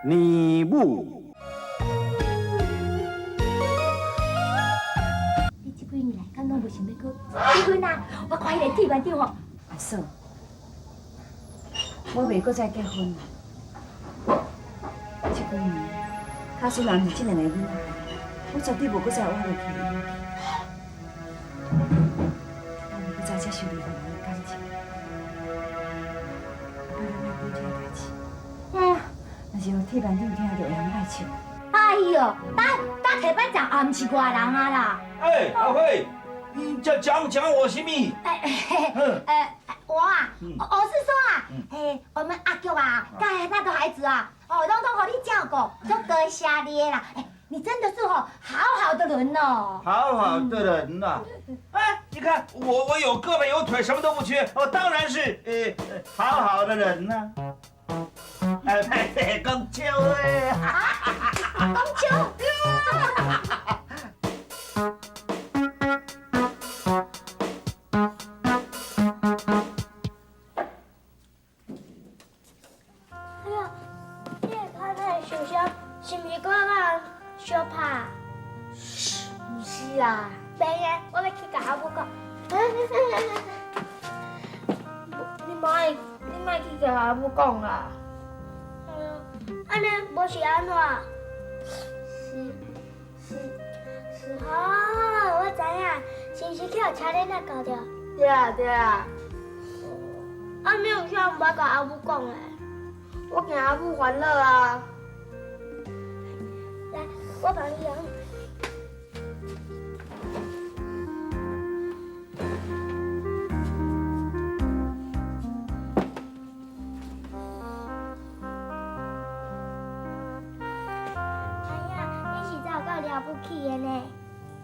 年母。你這幾年來，敢攏無想欲閣結婚啊？我看彼個鐵班長吼，阿嫂，我袂閣再結婚啦。這幾年，假使人是這兩个囡仔，我絕對無閣再活落去。我袂閣再接受任何人的感情。阿爸，咱莫講這个代誌。若是予鐵班長聽著，會予愛笑。哎喲，打打鐵班長也毋是外人啊啦。哎，阿慧，你這講講我什麼？哎，我啊，我是說啊，哎，我們阿菊啊，佮那個孩子啊，哦，攏總予你照顧，足多謝你的啦。哎，你真的是哦，好好的人哦。好好的人吶，哎，你看我有胳膊有腿，什麼都不缺，我當然是好好的人吶。哎，講笑的。講笑。哎呀，你的跤哪會受傷？是毋是閣佮人相拍？毋是啦。袂的，我欲去共阿母講。你莫去共阿母講啦。按呢無是按怎？是是是，哦，我知影，是毋是去予車輪仔咬著？對啊對啊。啊，你有啥毋愛共阿母講的？我驚阿母煩惱啊。來，我幫你用。哎呀，你是怎有夠了不起的呢？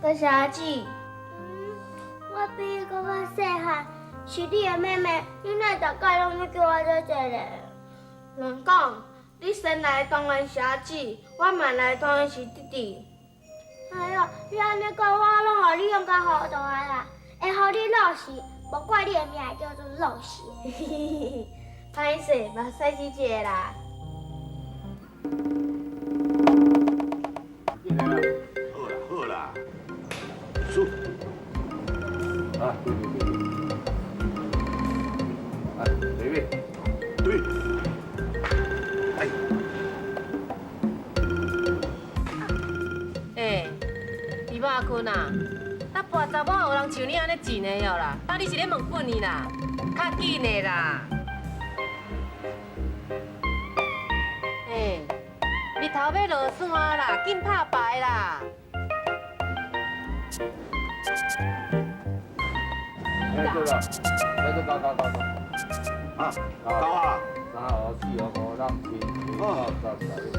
多謝阿姊。我比你閣較細漢，是你的妹妹，你哪逐擺攏咧叫我做姐咧？亂講，你先來當然是阿姊，我慢來當然是弟弟。哎喲，你按呢講，我攏予你用甲糊塗啊啦！會予你落死，無怪你的名會叫做落死。歹勢，目屎死一个啦。好啦好啦，輸。啊，對對對對。啊，對對對。哎。欸，李百坤啊，搭跋查某有人像你按呢賤的哦啦，到底是咧問本伊啦？較緊的啦。欸，日頭欲落山啦，緊拍牌啦。哎，對啦，來這高高高高。啊，高啊！三號、四號、五、六、七、八、九、十、十一。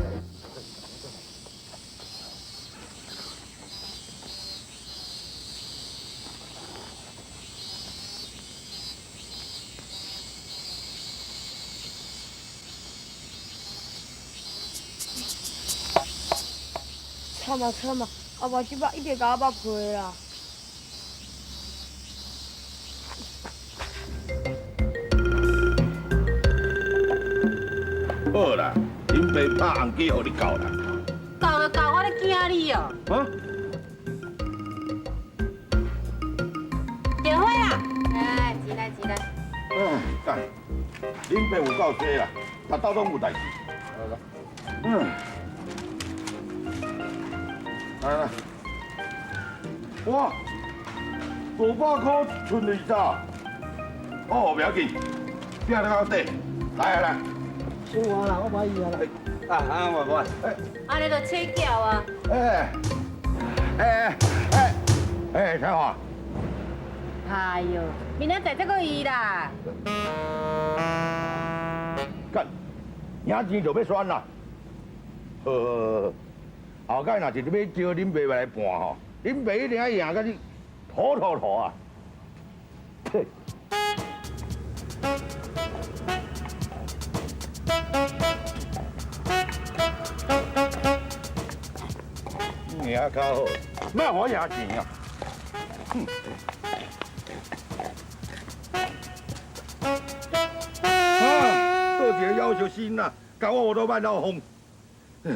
惨啊慘啊！阿爸這擺一定共我剝皮啦！好啦，恁爸拍紅機予你教啦。教就教，我咧驚你哦。啊？電話啦！來，錢來錢來。嗯，幹，恁爸有夠衰啦，逐道攏有代誌。來來。嗯。來來。哇，500箍剩20。哦，不要緊，拼了到底。來來來。输我啦，我買伊啊啦。啊啊，我我。按呢就切繳啊。哎哎哎哎，彩華。哎喲，明仔載再閣伊啦。幹，贏錢就欲選啦。好好好，後蓋若是欲招恁爸來盤吼，恁爸一定愛贏甲你妥妥妥啊！嘿。贏較好，莫我贏錢啊！哼。啊，倒一个夭壽身啊，共我烏頭挽老風。好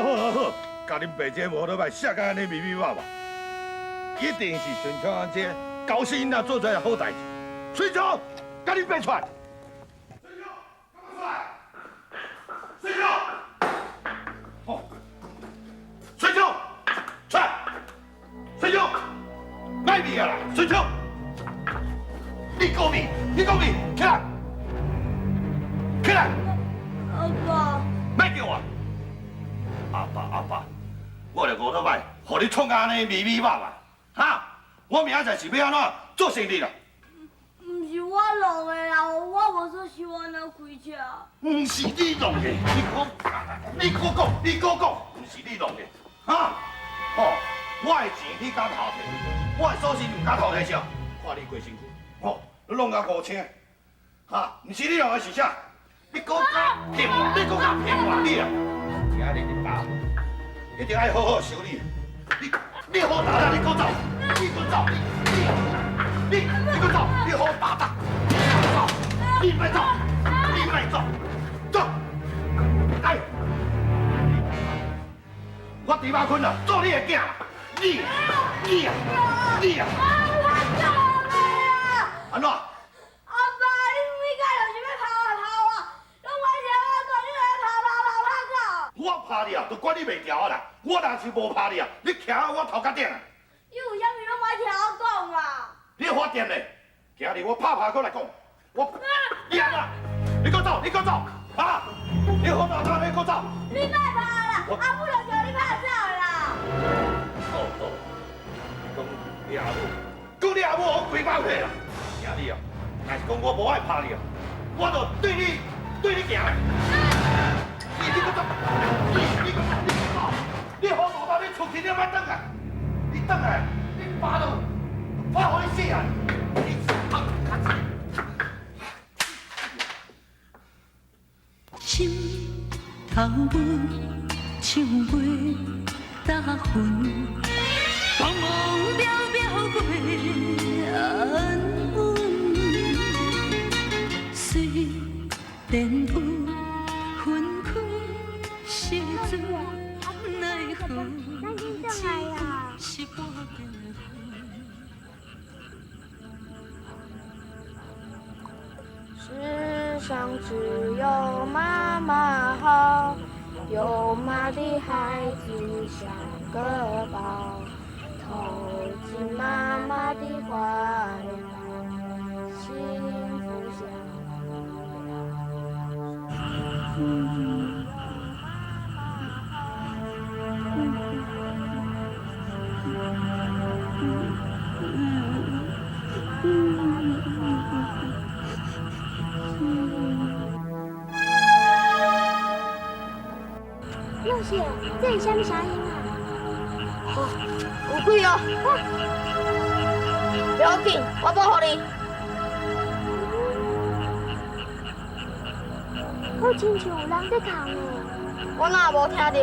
好好好，共恁爸这无倒摆写甲按呢密密麻麻，一定是孙秋这猴死囡仔做出来的好代志。孙秋，共恁爸出来！孙秋，出来！孙秋，哦，孙秋，出来！孙秋，莫避啊啦！孙秋，你讲避，你讲避，起来，起来！阿爸，莫叫我。阿爸阿爸，我著五倒摆，予你创甲按呢密密麻麻，哈！我明仔载是欲按怎做生理啦？毋是我弄的啦，我无说是我哪开车。毋是你弄的，你阁你阁讲，你阁讲，毋是你弄的，哈！哦，我的钱你敢偷摕，我的锁匙毋敢偷摕啥？看你规身躯，哦，你弄甲乌青，哈！毋是你弄的是啥？你阁敢骗我？你阁敢骗我？你啊！今日你爸一定爱好好修理你，你好打打，你阁走，你阁走，你阁走，你好打打，你走，你莫走，你莫走，走，来，我猪马坤啊，做你的囝，你你啊你啊，按怎？我拍你啊，都管你袂牢啊啦！我若是无拍你啊，你徛喺我头壳顶啊！你有啥物拢爱听我讲嘛？你发电嘞？今日我拍拍阁来讲，我你按怎？你阁走，你阁走啊！你好大胆，你阁走！你莫拍啦，阿母就叫你拍走啦。好好，你讲你阿母，讲你阿母我规百岁啦！今日啊，若是讲我无爱拍你啊，我就对你对你行。你阁走，你阁走，你阁走，你好大胆，你出去你莫转来，你转来，你爸就拍予你死啊！你啊，心头尾像袂打昏，茫茫渺渺袂安稳，虽然有分开时阵，奈何是半边的世上只有妈妈好，有妈的孩子像个宝，投进妈妈的怀抱，幸福像。露西，这是啥物声音啊？哦，有鬼哦！不要紧，我保护你。好亲像有人在哭呢。我哪无听著？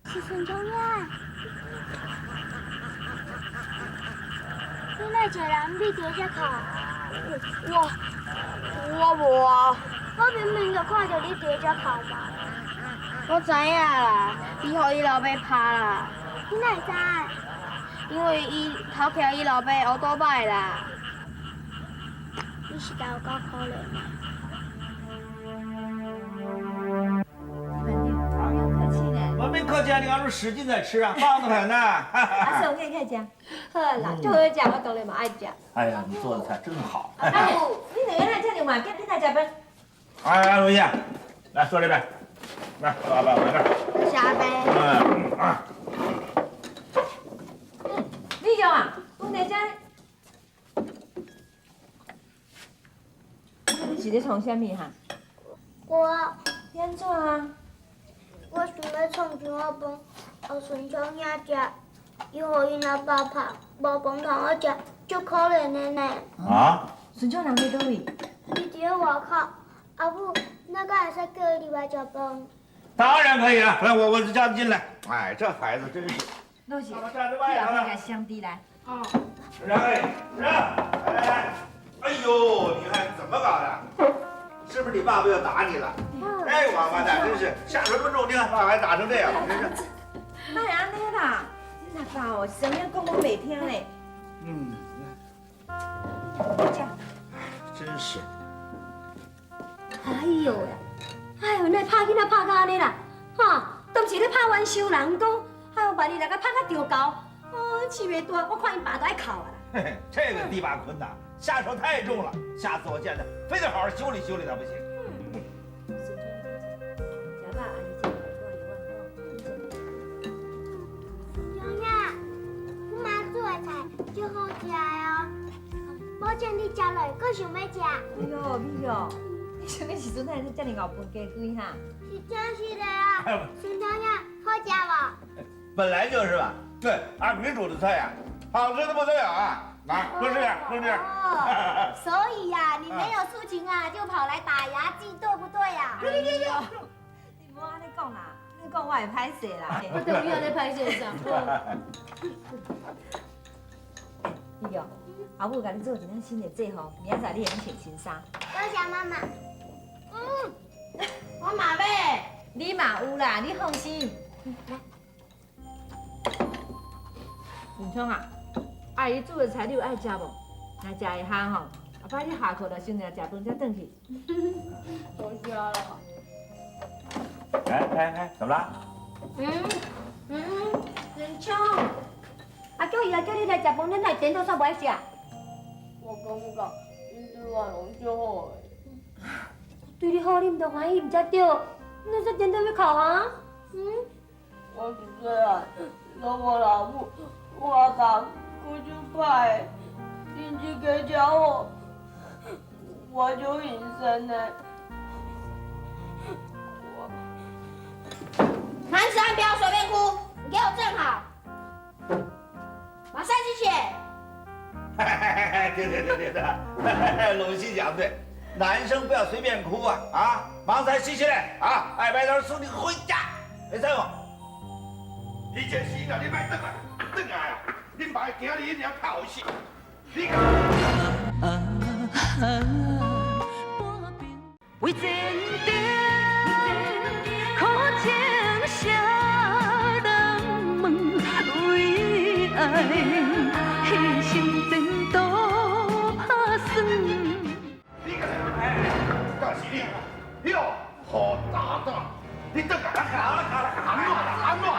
是孙中英。你哪一个人你伫遮哭？我无啊。我明明就看著你伫遮哭嘛。我知影啦，伊予伊老爸拍啦。你哪会知？因为伊偷骑伊老爸乌多摆啦。你实在有够可怜的。我没客气啊，你刚说使劲在吃啊，棒得很呐。阿婶，我给你看食。好啦，就好食，我当然嘛爱食。哎呀，你做的菜真好。阿母，你两个人遮尔晚，你来食饭。哎，阿如意，来坐这边，来，爸爸我这儿。下杯。嗯啊。嗯，李强啊，阮在遮。你是咧创啥物哈？我。你按怎啊？我想欲创张仔饭，予孙小兄食。伊予𪜶阿爸拍，无饭通好食，足可怜的呢。啊？顺昌人佇佗位？伊伫咧外口。阿母，咱敢会使叫伊入来食饭？當然可以了，來，我叫他進來。哎，這孩子真是。老師，我站在外頭你來相弟來。哦。讓哎，讓，來來來。哎呦，你看怎麼搞的？是不是你爸爸又打你了？哎，王八蛋，真是下手這麼重，你看把孩子打成這樣，真是。哪會按呢啦？你阿爸哦，啥物講攏袂聽呢。嗯。真是。哎呦呀！哎呦，那拍囡仔拍到按呢啦，哈，當時咧拍冤仇人講，哎呦，萬一來共拍甲著猴，哦，飼袂大，我看𪜶爸都愛哭啊啦。嘿嘿，這個狄八坤吶，下手太重了，下次我見他，非得好好修理修理他不行。娘娘，阮媽煮的菜足好食的哦，保證你食落，閣想欲食。哎呦，美玉，你啥物時陣會遮爾𠢕分雞規哈？是真實的啊，孫娘娘好食無？本來就是吧，對，阿葵煮的菜呀，好吃的不得了啊！來，多吃點，多吃點。哦，所以呀，你沒有事情啊，就跑來打牙祭，對不對呀？你莫按呢講啦，你講我會歹勢啦。我等於按呢歹勢啥？美玉，阿母共你做一件新的制服，明仔載你會用穿新衫。多謝媽媽。嗯，我嘛欲。你嘛有啦，你放心。來，文昌啊，阿姨煮的菜你有愛食無？若食會下吼，後擺你下課就先來食飯才轉去。多謝啦。哎哎哎，怎麼了？文昌，阿叫伊來叫你來食飯，你哪會顛倒煞無愛食？我感覺𪜶對我攏足好的。對你好，你毋著歡喜毋才對，你煞顛倒欲哭啊？嗯？我自細漢攏無老母，我阿爸閣足歹的，恁這家遮好，我足榮幸的。我。男子漢不要隨便哭，你給我站好，馬上謝謝。對對對對對，龍溪講對，男生不要隨便哭啊啊！忙才洗起來啊！哎，白頭送你回家，沒錯無？你這死啦！你莫轉來，轉來啊！恁爸今日一定要拍予死。你。為前程，苦情誰人問？為愛犧牲前途拍算。你個哎，幹是你，你哦，好大膽！你轉來，好了好了，按怎啦？按怎啦？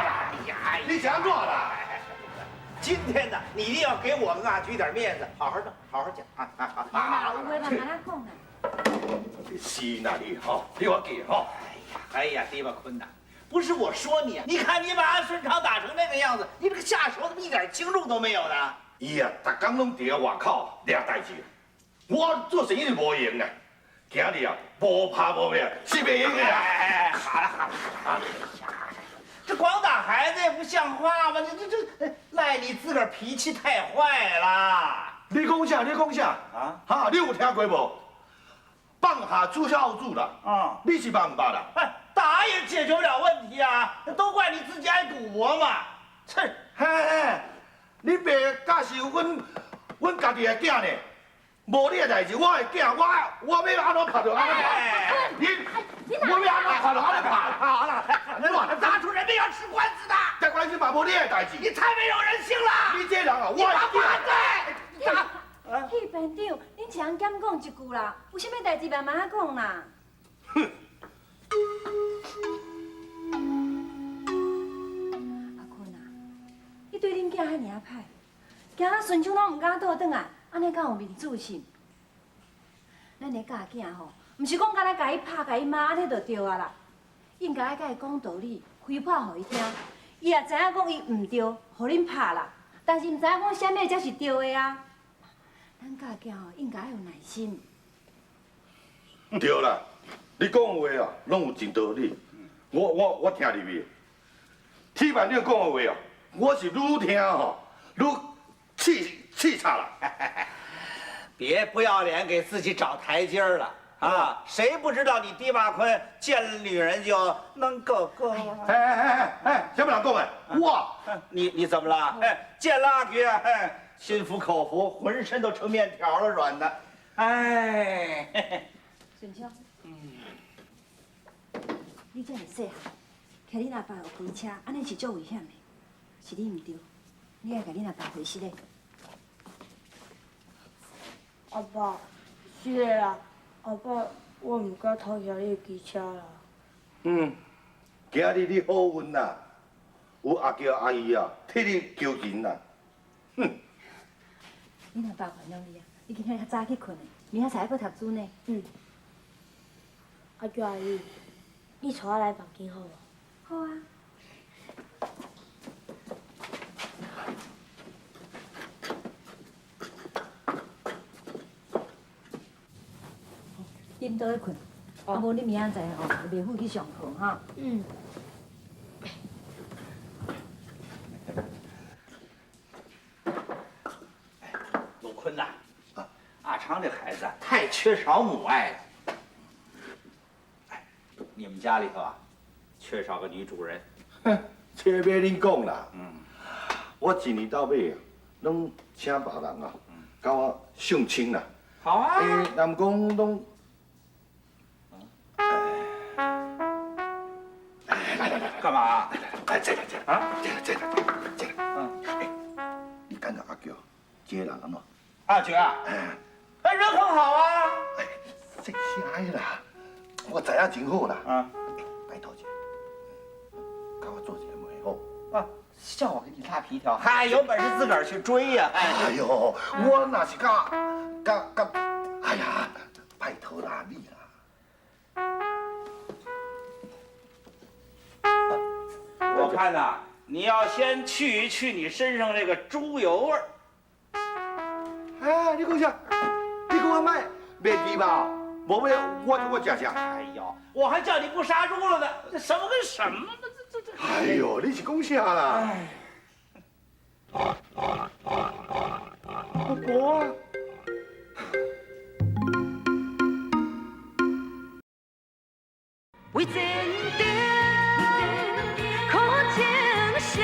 你是按怎啦？今天呢，你一定要給我跟阿菊點面子，好好的，好好講啊啊啊！媽，有話慢慢仔講啦。是啦，你吼，你我記吼。哎呀，狄八坤吶，不是我說你，你看你把安順昌打成那個樣子，你這個下手怎麼一點輕重都沒有呢？伊啊，逐工攏佇外口掠代誌，我做生意是無閒啦。今日啊，無拍無命是袂用的啦。哎，好了好了，哎呀，這光打孩子也不像話嘛！你這賴你自個兒脾氣太壞了。你講啥？你講啥？啊？哈，你有聽過無？放下朱孝子啦。啊。你是捌毋捌啦？哎，打也解決不了問題啊！都怪你自己愛賭博嘛！切，嘿嘿，你爸教授阮家己的囝呢？無你的代誌，我的囝，我欲按怎拍就按怎拍。你，我欲按怎拍就按怎拍。好了，我打出人命要吃官司的。這官司嘛無你的代誌。你太沒有人性了！你這人啊，我的囝。打！戲班長，恁一人減講一句啦，有啥物代誌慢慢仔講啦。哼！阿坤啊，你對恁囝遐爾仔歹，驚啊孫昌攏毋敢倒轉來，按呢敢有面子心？咱的教囝吼，毋是講干焦共伊拍、共伊罵，按呢就對啊啦。應該愛共伊講道理，開破予伊聽，伊也知影講伊毋對，予恁拍啦。但是毋知影講啥物才是對的啊。咱教囝吼，應該愛有耐心。對啦，你講的話啊，攏有真道理。我聽入去。鐵班長講的話啊，我是愈听吼愈气气吵啦。别不要脸，给自己找台阶了啊！谁不知道你狄八坤见了女人就弄狗狗？哎哎哎哎，什么人讲的？我，你怎么了？哎，见了阿菊，哎，心服口服，浑身都成面条了，软的。哎，顺秋，你这么细汉，骑恁阿爸有机车，按呢是足危险的，是你毋对，你爱共恁阿爸回释咧。阿爸，是的啦，阿爸，我毋敢偷骑你的机车啦。嗯，今日你好运啦，有阿娇阿姨啊替你求情啦。哼。恁阿爸原谅你啊，你今天较早去睏的，明仔载还阁读书呢。嗯。阿娇阿姨，你带我来房间好无？好啊。恁倒去睏，啊无你明仔载哦，袂赴去上课哈。嗯。鲁坤呐，阿昌这孩子太缺少母爱了。哎，你们家里头啊，缺少个女主人。哼，这免恁讲啦。嗯。我一年到尾啊，拢请别人啊，共我相亲啦。好啊。欸，人讲拢。干嘛？来，这来这来啊！这来这来这来。嗯。哎，你感觉阿娇这个人按怎？阿娇啊，哎，人很好啊。哎，这啥啦？我知影真好啦。啊。拜托一下，共我做一个媒好。啊，叫我给你拉皮条，嗨，有本事自个儿去追呀！哎呦，我若是甲甲甲，哎呀，拜托啦你啦。我看呐，你要先去一去你身上这个猪油味儿。哎，你讲啥？你讲我卖袂记吧？无要我食啥？哎呦，我还叫你不杀猪了呢！这什么跟什么？这。哎呦，你是讲啥啦？哎，我无啊。为前程，苦情谁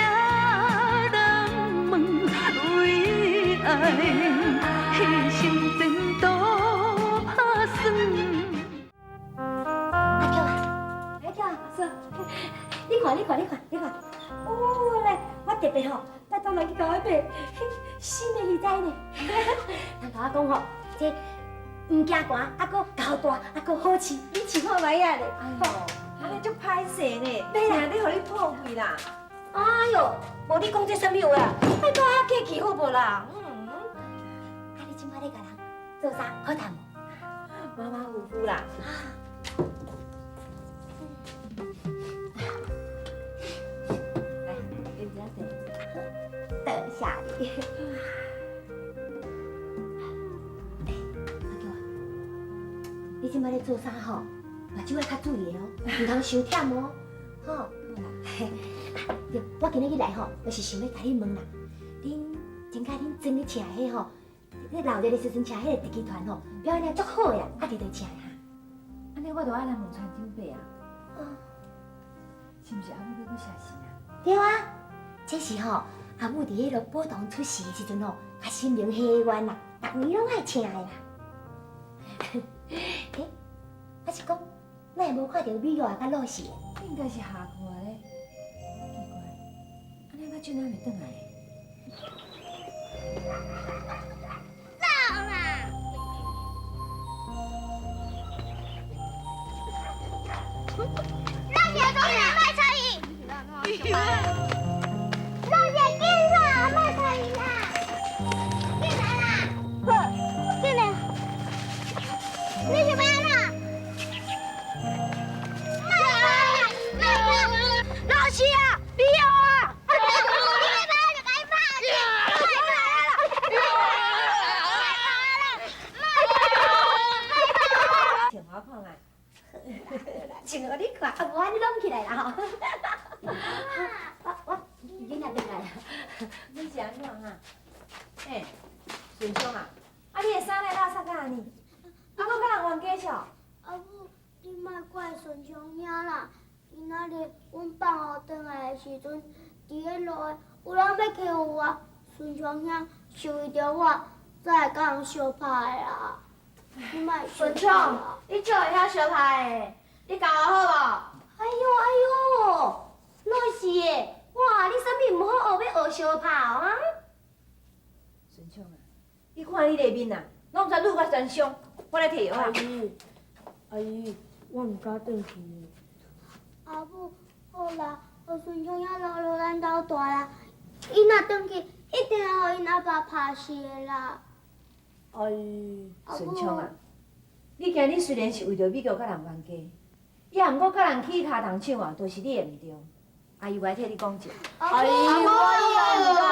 人问？为爱牺牲前途拍算。阿娇啊，阿娇啊，阿嫂，你看，你看，你看，你看，哦，来，我特别吼，拜托人去共我买新的鱼仔呢。人共我讲吼，这毋惊寒，啊，阁够大，啊，阁好饲，你试看觅啊咧。哎呦，按呢足歹势呢，定咧予你破费啦。哎呦，无你讲这啥物话啊？拜托较客气好无啦？嗯。啊，你这摆咧共人做啥好趁无？马马虎虎啦。来，饮一下茶。多谢你。你这摆咧做啥吼？目睭爱较注意哦，毋通伤忝哦，吼。对，我今日来吼，就是想欲共你问啦，恁前摆恁庄咧请彼吼，咧闹热的时阵请彼个特技团吼，表演得足好的啦，啊伫佗请的哈？按呢我就爱来问船长伯啊。哦。是毋是阿母欲阁写信啊？对啊，这是吼阿母伫彼个宝堂出世的时阵吼，共神明许愿啦，逐年拢爱请的啦。欸，啊是讲，哪会无看著美玉啊佮老师？应该是下课咧，奇怪，按呢阿俊还袂转来？走啦！老师，讲啦，莫睬伊。老师，紧啦，莫睬伊啦，进来啦，好，进来。你是欲按怎？莫啦，老师啊，你啊！你欲拍就共伊拍去，莫来啦！穿我看觅，穿予你看。怎哈？欸，顺昌啊，啊你的衫咧垃圾甲按呢？你阁佮人冤家笑？阿母，你莫怪顺昌兄啦。今仔日阮放学转来的时阵，伫咧路的有人欲欺负我，顺昌兄受伊著我，才会佮人相拍的啦。你莫顺昌，你少会晓相拍的，你教我好无？哎哟哎哟，老是的，哇，你啥物毋好学，欲学相拍哦啊？顺昌啊，你看你的面啊，拢毋知愈甲真伤，我来提药啊。阿姨，阿姨，我毋敢转去。阿母，好啦，予顺昌兄留落咱兜蹛啦。伊若转去，一定会予𪜶阿爸拍死的啦。阿姨，顺昌啊，你今日虽然是为著美玉佮人冤家，也毋过佮人起跤头手啊，都是你的毋对。阿姨，我来替你讲一下。阿姨，我以后毋敢。